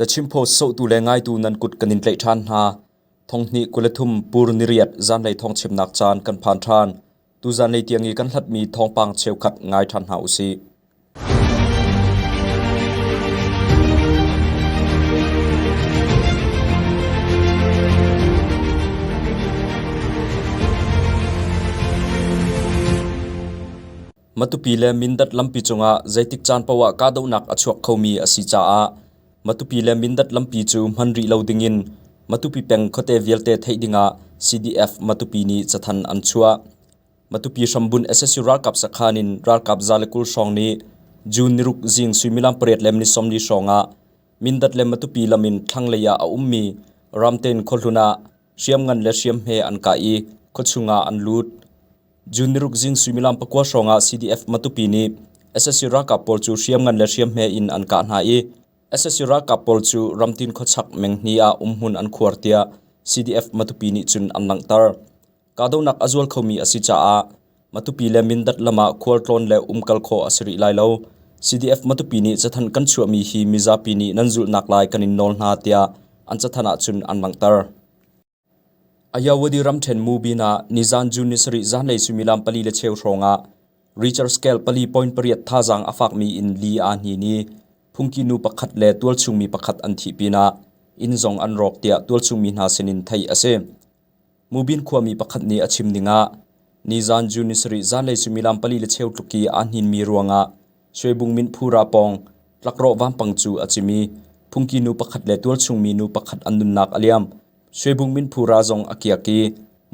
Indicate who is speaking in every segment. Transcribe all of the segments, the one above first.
Speaker 1: The Chin Post sohtu le ngaitu nan kut kan in tlaih ṭhan hna. Thonghnih 23 pur niriat zanlei thawngchimnak caan kan phan ṭhan. Tu zanlei tiang i kan hlatmi thawngpang cheukhat ngai ṭhan hna usih. Matupi le Mindat lampi cungah zeitik caan paoh ah kahdohnak a chuak khomi a si caah Matupi le Mindat lampi cu hman rih lo dingin Matupi peng khuate vialte theih dingah CDF Matupi nih cathanh an chuah. Matupi hrambunh sac ralkap sakhan in ralkap 120 hrawng nih June niruk zing suimilam pariat le minute 40 hrawng ah Mindat le Matupi lam in thlanglei ah a ummi Ramten khuahlun ah hriamngan le hriamhme an kah i khuachung ah an lut. June niruk zing suimilam pakua hrawng ah CDF Matupi nih sac ralkap pawl cu hriamngan le hriamhme in an kah hna i sac ralkap pawl cu ramtin khuachak menghni ah umhmun an khuar tiah CDF Matupi nih cun an langhter. Kahdohnak a zual khomi a si caah Matupi le Mindat lam ah khualtlawn le umkal khawh a si rih lai lo. CDF Matupi nih cathanh kan chuahmi hi mizapi nih nan zulhnak lai kan in nawl hna tiah an cathanh ahcun an langhter. Ayawadi ramṭhen Mubin ah nizan June ni sarih zanlei suimilam pali le cheu hrawng ah Richter scale 4.8 thazaang a fakmi in li aa hnin i phungki nu pakhat le tualchungmi pakhat an thih pinah inn zong an rawk tiah tualchungmi hna sinin theih a si. Mubin khuami pakhat nih a chim ning ah nizan June ni sarih zanlei suimilam pali le cheu tluk i aa hninmi ruangah Shwebung Min Phura pawng tlakrawh vampang cu a cim i phungki nu pakhat le tualchungmi nu pakhat an nunnak a liam. Shwebung Min Phura zong a kiak i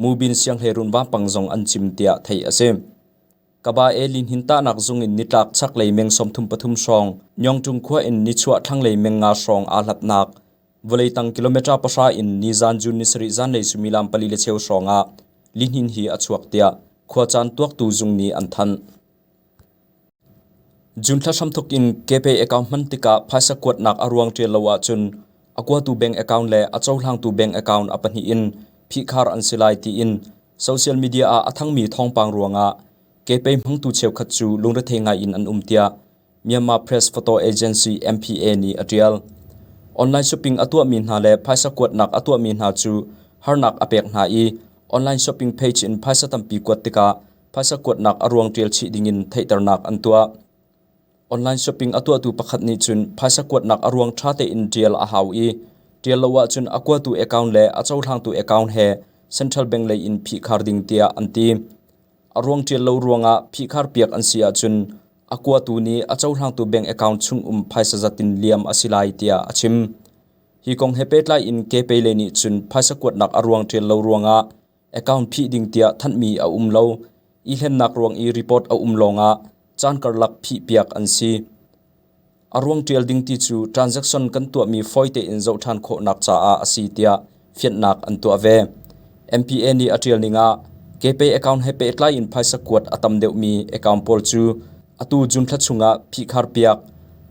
Speaker 1: Mubin sianghleirun vampang zong an cim tiah theih a si. Kaba e linhin tahnak zung in nitlak chaklei meng 33 hrawng, Nyongtung khua in nichuah thlanglei meng nga hrawng aa hlatnak, vawlei tang kilometer pahra in nizan June ni sarih zanlei suimilam pali le cheu hrawng ah lihnin hi a chuak tiah khuacaan tuaktu zung nih an thanh. June thla hramthok in Kepay account hman tikah phaisa kuatnak a ruang ṭial lo ahcun a kuatu bank account le a cohlangtu bank account a pahnih in phihkhar an si lai tiin social media ah a thangmi thawngpang ruangah Kepay hmangtu cheukhat cu lungrethei ngai in an um tiah Myanmar Press Photo Agency MPA nih a ṭial. Online shopping a tuahmi hna le phaisa kuatnak a tuahmi hna cu harnak a pek hna i online shopping page in phaisa tampi kuat tikah phaisa kuatnak a ruang ṭial chih dingin theihternak an tuah. Online shopping a tuahtu pakhat nih cun phaisa kuatnak a ruang ṭha tein ṭial a hau i ṭial lo ahcun a kuatu account le a cohlangtu account he Central Bank lei in phihkhar ding tiah an ti. A ruang ṭial lo ruangah phihkhar piak an si ahcun a kuatu nih a cohlangtu bank account chung um phaisa zat in liam a si lai tiah a chim. Hi kong he pehtlai in Kepei lei nih cun phaisa kuatnak a ruang ṭial lo ruangah account phih ding tiah thanhmi a um lo. I hlennak ruang i report a um lawngah caan karlak phihpiak an si. A ruang ṭial ding ti cu transaction kan tuahmi fawi tein zoh ṭhan khawhnak caah a si tiah fianhnak an tuah ve. MPA nih a ṭial ning ah Kepay account he pehtlai in phaisa kuat a tam deuhmi account pawl cu atu June thla chungah phihkhar piak,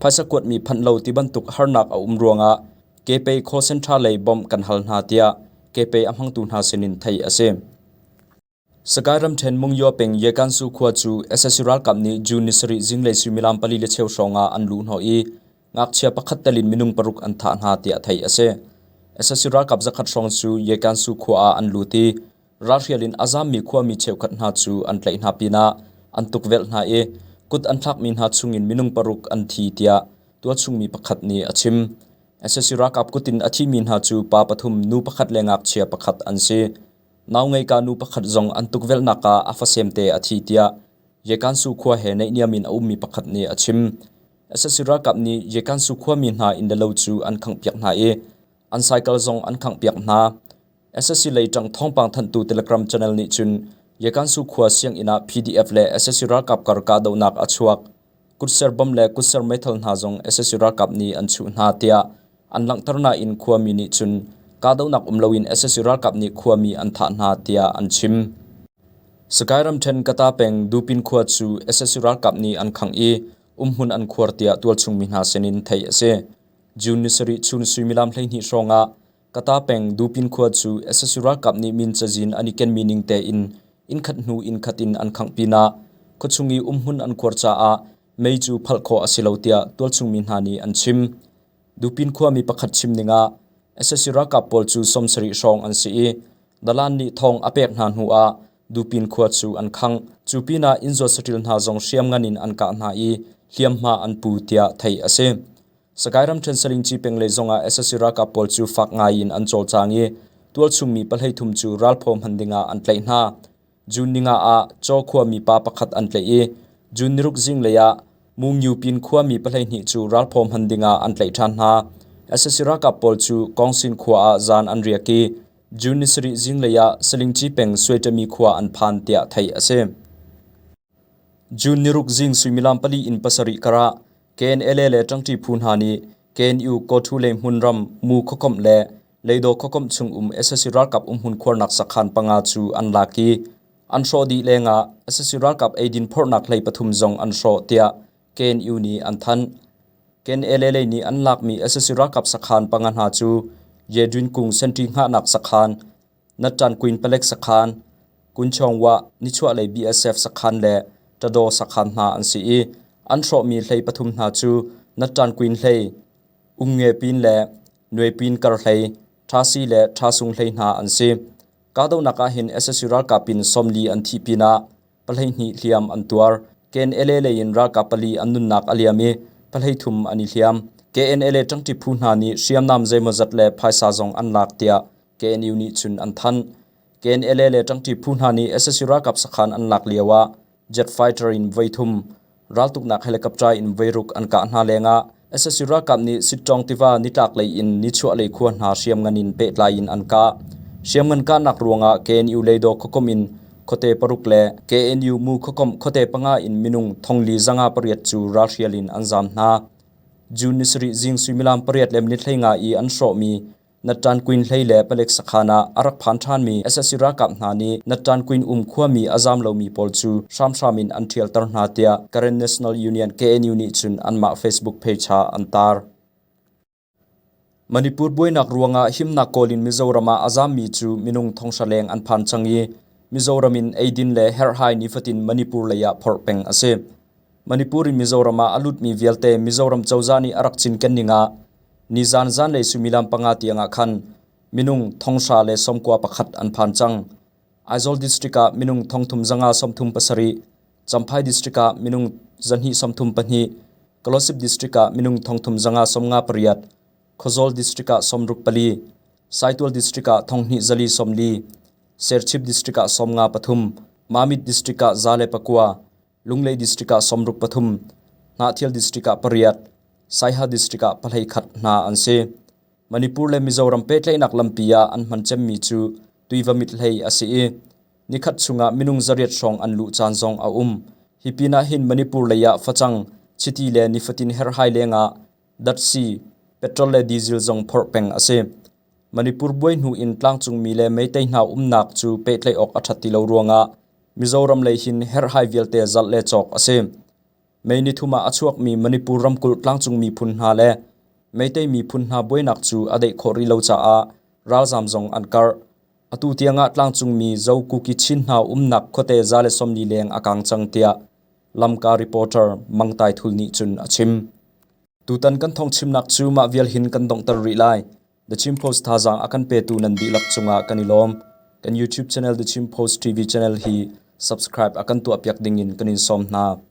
Speaker 1: phaisa kuatmi phanh lo ti bantuk harnak a um ruangah Kepay call center lei bawmh kan hal hna tiah Kepay a hmangtu hna sinin theih a si. Sagaing ramṭhen Mungyaw peng Yekansu khua cu sac ralkap nih June ni sarih zinglei suimilam pali le cheu hrawng ah an luhhnawh i ngakchia pakhat tel in minung paruk an thah hna tiah theih a si. Sac ralkap zakhat hrawng cu Yekansu khua ah an lut i ralhrial in a zaammi khuami cheukhat hna cu an tlaih hna pinah an tukvelh hna i kut an thlakmi hna chungin minung paruk an thi tiah tualchungmi pakhat nih a chim. Sac ralkap kut in a thimi hna cu pa pathum, nu pakhat le ngakchia pakhat an si. Nau ngeika nu pakhat zong an tukvelhnak ah a fasemte a thi tiah Yekansu khua he naihniam in a ummi pakhat nih a chim. Sac ralkap nih Yekansu khuami hna inn le lo cu an khanghpiak hna i an cycle zong an khanghpiak hna. Sac lei ṭang thawngpang thanhtu Telegram channel nih cun Yekansu khua sianginn ah PDF le sac ralkap kar kahdohnak a chuak. Kutser bom le kutser meithal hna zong sac ralkap nih an chuh hna tiah an langhter nain khuami nih cun kahdohnak um loin sac ralkap nih khuami an thah hna tiah an chim. Sagaing ramṭhen Kata peng Dupin khua cu sac ralkap nih an khangh i umhmun an khuar tiah tualchung mi hna sinin theih a si. June ni sarih chun suimilam 12 hrawng ah Kata peng Dupin khua cu sac ralkap nih min cazin an i kenmi ning tein innkhat hnu innkhat in an khangh pinah khuachung i umhmun an khuar caah mei cu phalh khawh a si lo tiah tualchung mi hna nih an chim. Dupin khuami pakhat chim ning ah sac ralkap pawl cu 70 hrawng an si i dalan nih thong a pek hna hnu ah Dupin khua cu an khangh. Cu pinah inn zuat saṭil hna zong hriamngan in an kah hna i hliamhma an pu tiah theih a si. Sagaing ramṭhen Salingci peng lei zongah sac ralkap pawl cu fak ngai in an cawlcang i tualchung mi pahleithum cu ralphaw hman dingah an tlaih hna. June ninga ah Caw khuami pa pakhat an tlaih i June niruk zinglei ah Mungyupin khuami 12 cu ralphaw hman dingah an tlaih ṭhan hna. Sac ralkap pawl cu Kawngsin khua ah zan an riak i June ni sarih zinglei ah Salingci peng Suaitami khua an phan tiah theih a si. June niruk zing suimilam 4 in 7 karah KNLA le ṭangṭi phu hna nih KNU Kawṭhu lei hmunram Mu khuakomh le Leidaw khuakomh chung um sac ralkap umhmun khuarnak sakhan panga cu an lak i an hrawh dih lengah sac ralkap eidin phorhnak hlei pathum zong an hrawh tiah KNU nih an thanh. KNLA lei nih an lakmi sac ralkap sakhan panga hna cu Yedwin Kung sentry hngahnak sakhan, Nattan Queen palek sakhan, Kunchawngwa nichuahlei BSF sakhan le Tadaw sakhan hna an si i an hrawhmi hlei pathum hna cu Nattan Queen hlei, Umnge Pin le Nuepin karhlei, Ṭhasi le Ṭhasung hlei hna an si. Kahdohnak ah hin sac ralkap in 40 an thih pinah 12 hliam an tuar. KNLA lei in ralkap pali an nunnak a liam i 13 an i hliam. KNLA ṭangṭi phu hna nih hriamnam zeimawzat le phaisa zong an lak tiah KNU nih cun an thanh. KNLA le ṭangṭi phu hna nih sac ralkap sakhan an lak lio ah jet fighter in voithum, raltuknak helicopter in voiruk an kah hna lengah sac ralkap nih Sittawng tiva nitlaklei in nichuahlei khua hna hriamngan in pehtlai in an kah. Hriamngan kahnak ruangah KNU Leidaw khuakomh in khuate paruk le KNU Mu khuakomh khuate panga in minung thongli zanga pariat cu ralhrial in an zaam hna. June ni sarih zing suimilam pariat le minute hleinga i an hrawhmi Nattan Queen hlei le palek sakhan ah a rak phan ṭhanmi sac ralkap hna nih Nattan Queen um khuami a zaam lomi pawl cu hramhram in an ṭhialter hna tiah Karen National Union KNU nih cun anmah Facebook page ah an tar. Manipur buainak ruangah himnak kawl in Mizoram ah a zaammi cu minung thonghra leng an phan cang i Mizoram in eidin le herhhai nifatin Manipur lei ah phorh peng a si. Manipur in Mizoram ah a lutmi vialte Mizoram cozah nih a rak cinken ning ah Nizan zanlei suimilam panga tiangah khan minung thonghra le 91 an phan cang. Aizawl district ah minung thongthum zanga 37, Champhai district ah minung zahnih 32, Kolosip district ah minung thongthum zanga 58, Khawzawl district ah 64, Saitual district ah thonghnih zali 40, Serchhip district ah 53, Mamit district ah 109, Lunglei district ah 63, Hnahthial district ah pariat, Saiha district ah 11 hna an si. Manipur le Mizoram pehtlaihnak lampi ah an hman cemmi cu tuiva mithlei a si i nikhat chungah minung zariat hrawng an luh caan zong a um. Hi pinah hin Manipur lei ah facang, chiti le nifatin herhhai lengah datsi, petrol le diesel zong phorh peng a si. Manipur buai hnu in tlangcungmi le meitei hna umnak cu pehtlaih awk a ṭhat ti lo ruangah Mizoram lei hin herhhai vialte zalh le cawk a si. May nithum ah a chuakmi Manipur ramkulh tlangcung miphun hna le Meitei miphun hna buainak cu a daih khawh rih lo caah ralzaam zong an karh. Atu tiangah tlangcungmi Zo Kuki Chin hna umnak khuate 140 leng a kang cang tiah Lamka reporter Mang Tai Thul nih cun a chim. Tutan kan thawngchimnak cu mah vial hin kan donghter rih lai. The Chin Post thazaang a kan petu nan dihlak cungah kan i lawm. Kan YouTube channel The Chin Post TV channel hi subscribe a kan tuahpiak dingin kan in sawm hna.